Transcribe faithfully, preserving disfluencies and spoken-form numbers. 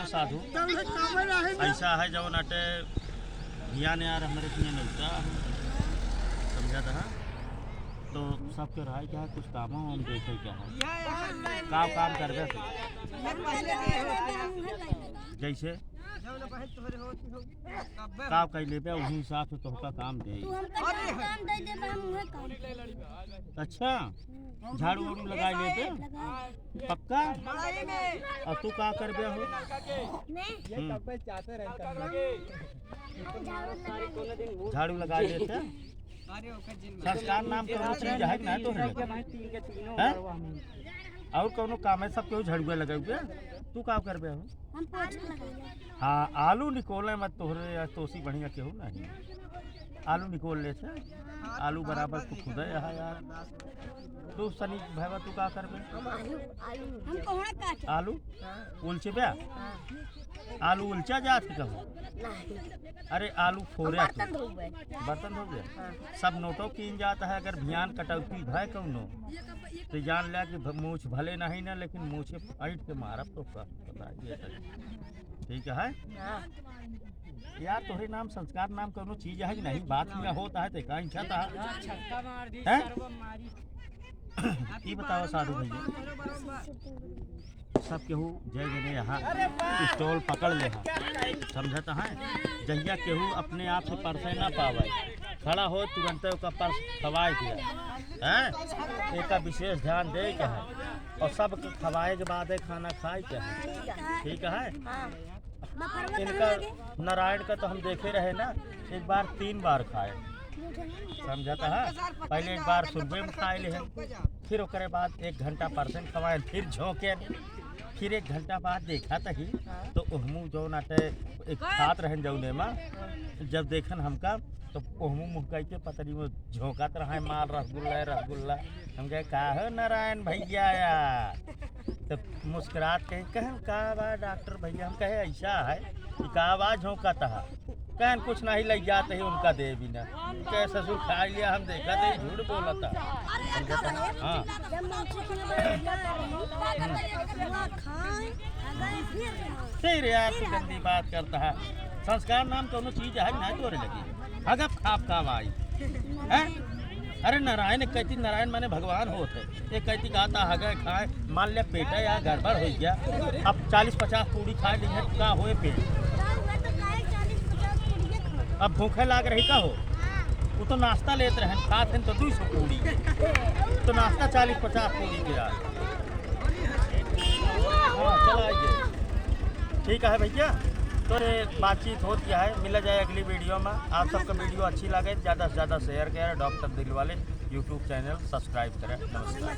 साधु, ऐसा है जौन अटे भियान यार हमरे किने मिलता, समझा था। तो सबके राय क्या है, कुछ काम हो हम देखे क्या है, का काम करबे से? जैसे का कइ लेबे, उही हिसाब से तोहका काम दे। तू हमका जौन काम दे देबे, हम उहे काम करब। अच्छा, झाड़ू वाड़ू लगाइ लेबे? लगाइ। पक्का? और तू का करबे हो? मैं? हम्म। झाड़ू लगाइ लेबे? संस्कार नाम कौनो चीज है कि नहीं तोहरे? हैं? और कौनो काम है? सब केहू झड़ुआ लगाउबे, तू का करबे हो? हम पोछा लगाई। हाँ, आलू निकोले मत तोहरे, या तोसी बढ़िया केहू नहीं। आलू निकोल लेते, आलू बराबर तू खुदे यहाँ यार। तू सनी भैया, तू का करबे? हम आलू, आलू। हम कोहड़ा काटे। आलू? हाँ। उलचबे? हाँ। आलू उलचा जात है कहूँ? नहीं। अरे आलू फोरे बर्तन तू। धोबे। बर्तन धोबे? हाँ। सब नोटो कीन जात है, अगर भियान कटौती भय कौनो, तो जान ले कि भ-, मूछ भले नहीं ना, लेकिन मूछे फाइट के मारब तो का बताइए। ठीक है? हाँ। यार, तोहरे नाम संस्कार नाम कौनो चीज है कि नहीं? बात हियाँ होता है, ते का इंछा था? छक्का मार दी, हैं? सर्व मारी। ई बताओ साधु भैया, सब केहू जय जने यहाँ स्टॉल पकड़ ले हैं, समझत हैं? जहिया केहू अपने आप से परसे ना पावे, खड़ा हो तुरंते ओका परस खवाए दिया, हैं? एका विशेष ध्यान दे के है, और सबके खवाए के बाद खाना खाए के है, ठीक है? हाँ। इनका नारायण का तो हम देखे रहे ना, एक बार तीन बार खाए, समझत है? पहले एक बार सुबह में खाए ले, फिर ओकरे बाद एक घंटा परसेंट खवाए, फिर झोंके, फिर एक घंटा बाद देखा तही तो ओहमू जौन अटे एक खात रहन जौने मा, जब देखन हमका तो ओहमू मुँह कइ के पतरी में झोंकत रहे, माल रसगुल्ला, रसगुल्ला। हम कहे, "का हो नारायण भैया यार?" तो मुस्कुरात कहे, कहन, "का बा डॉक्टर भैया?" हम कहे, "ऐसा है कि का बा झोंकत है?" कहन, "कुछ नहीं, लइ जात ही उनका देबी ना।" कहे, "ससुर खा लिया, हम देखा थे, झूठ बोलत है।" हाँ। फिर यार तू गंदी बात करता है। संस्कार नाम कौनो चीज है ना तोरे लगी। हगप खाप का भाई। हैं? अरे नारायण, एक कहती नारायण माने भगवान होत है, एक कहती कहता हगे खाए, मान ले पेट या गड़बड़ होइ गया, अब चालीस पचास पूड़ी खाए ली है, का होए पेट? अब भूखे लाग रही का हो? वो तो नाश्ता लेत रहे, खात हैं तो दो सौ पूड़ी, तो नाश्ता चालीस पचास पूड़ी के यार। हाँ, चला आइए। ठीक है भैया, तो ये बातचीत होत गया है, मिला जाए अगली वीडियो में। आप सबका वीडियो अच्छी लगे, ज़्यादा से ज़्यादा शेयर करें, डॉक्टर दिल वाले YouTube चैनल सब्सक्राइब करें। नमस्कार।